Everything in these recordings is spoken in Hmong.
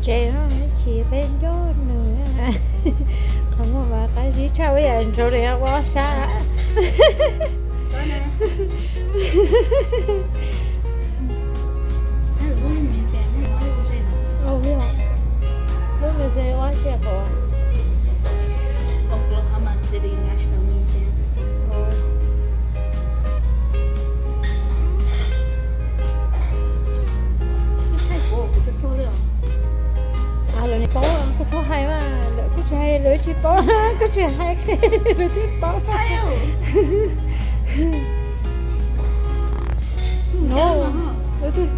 Tsev no chim peb nco nws. Qhov muag mas qab zib tshaj ua yam ntsov li ua sab. Lub museum ua tsiaj hauv Oklahoma City National Museum. Lawv niam paub, koj txhob hais mas, lawv kuj tsis hais, lawv tsis paub, koj tsis hais, lawv tsis paub. No, lawv twb,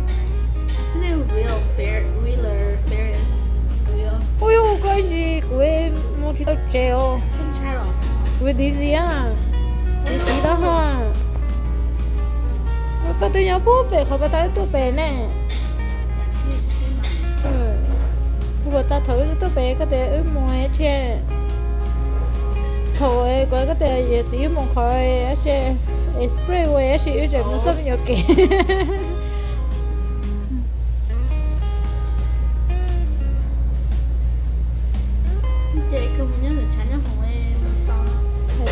ui, koj ib ntsis kuv mus tsis tau tsev os. Kuv tiv ntxiv, kuv tiv tau ho. Koj twb nyob puag pem qhov pas tau wb tuaj pem ne. Kuv pas tau thaum wb tuaj pem koj tias wb mus tsis, thaum koj tias yawm txiv wb mus qhov tsis, expressway tab sis wb tseem mus txoj me nyuam kev.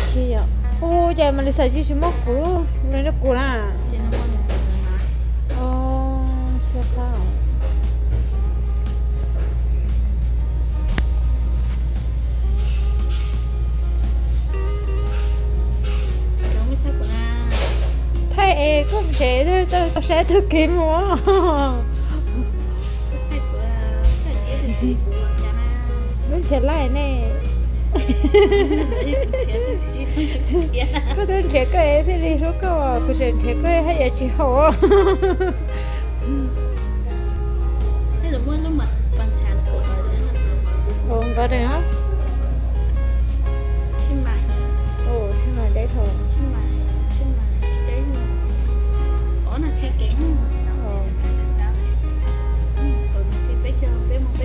Tsis yom. Ua cas Melissa tsis muab kuv, nws rau kuv na. Thaij es koj ntsev tau saib tau kev mus. Wb nrhiav laij ne. Koj twb nrhiav koj thiaj li hlub koj, kuv tseem nrhiav koj haj yam tsis haum. Ua nkawd ne. Ua sib mais deb thaum. Ua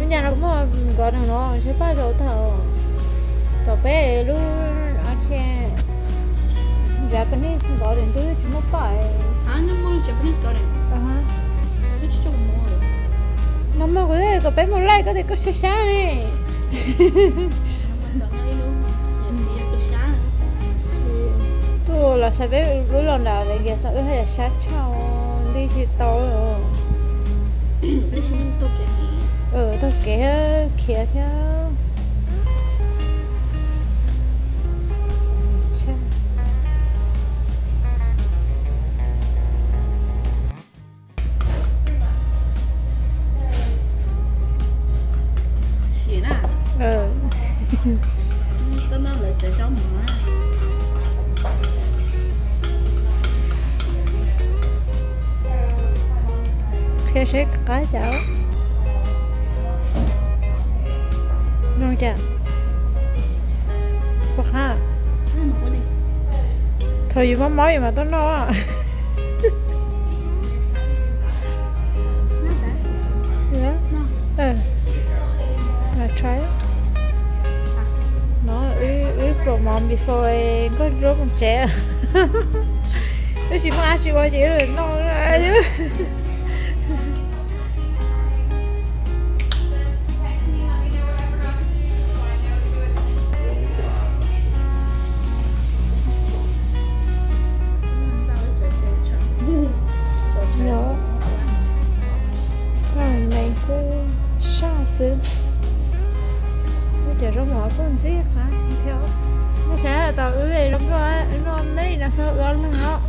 nyab no muaj nkawd no no ntshe paj zaum thaum, thaum peb lub Japanese garden twb tsis muaj paj. No muaj kuv kom peb mus laij koj tias koj sab sab ne. Tuaj los xav peb wb los nram Vegas xav wb haj yam sab tshaj nti tsis tau. Taug kev khiav thiab. Qhia seb qab cas. Noj cas? Puas qab? Thaum yus mob mob yus mam tuaj noj. No wb pom mov before nkauj ntsuab mus tsev. Wb tsis muaj dab tsi ua ces wb los noj. Mees xwb, saj xwb. Wb cov zaub mov kuj ntxim qab thiab. Nej saib tau wb zoo nkauj, wb noj me no xwb wb ob leeg os.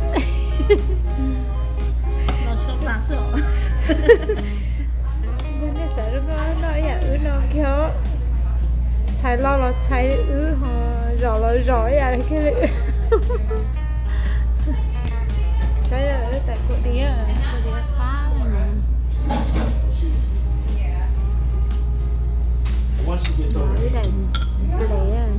Noj xwb os. Yog nej xav zoo nkauj noj ib yam wb no kiag, txhais lo los txhais wb ho, zom los zom ib yam kiag li. Saib wb tais kuv diav, kuv diav qab. Wb daim nples.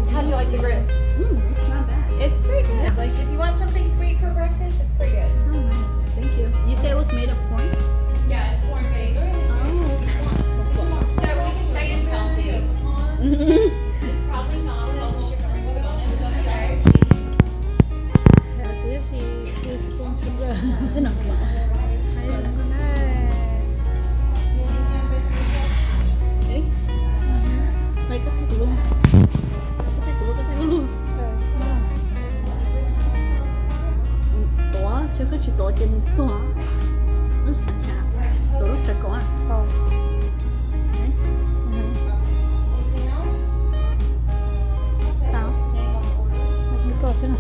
How do you like the grits? Mm, it's not bad. It's pretty good. Yeah. Like, if you want something sweet for breakfast, it's Ces nws tuag lub Snapchat, tuag lub xav kom. Koj xwb na.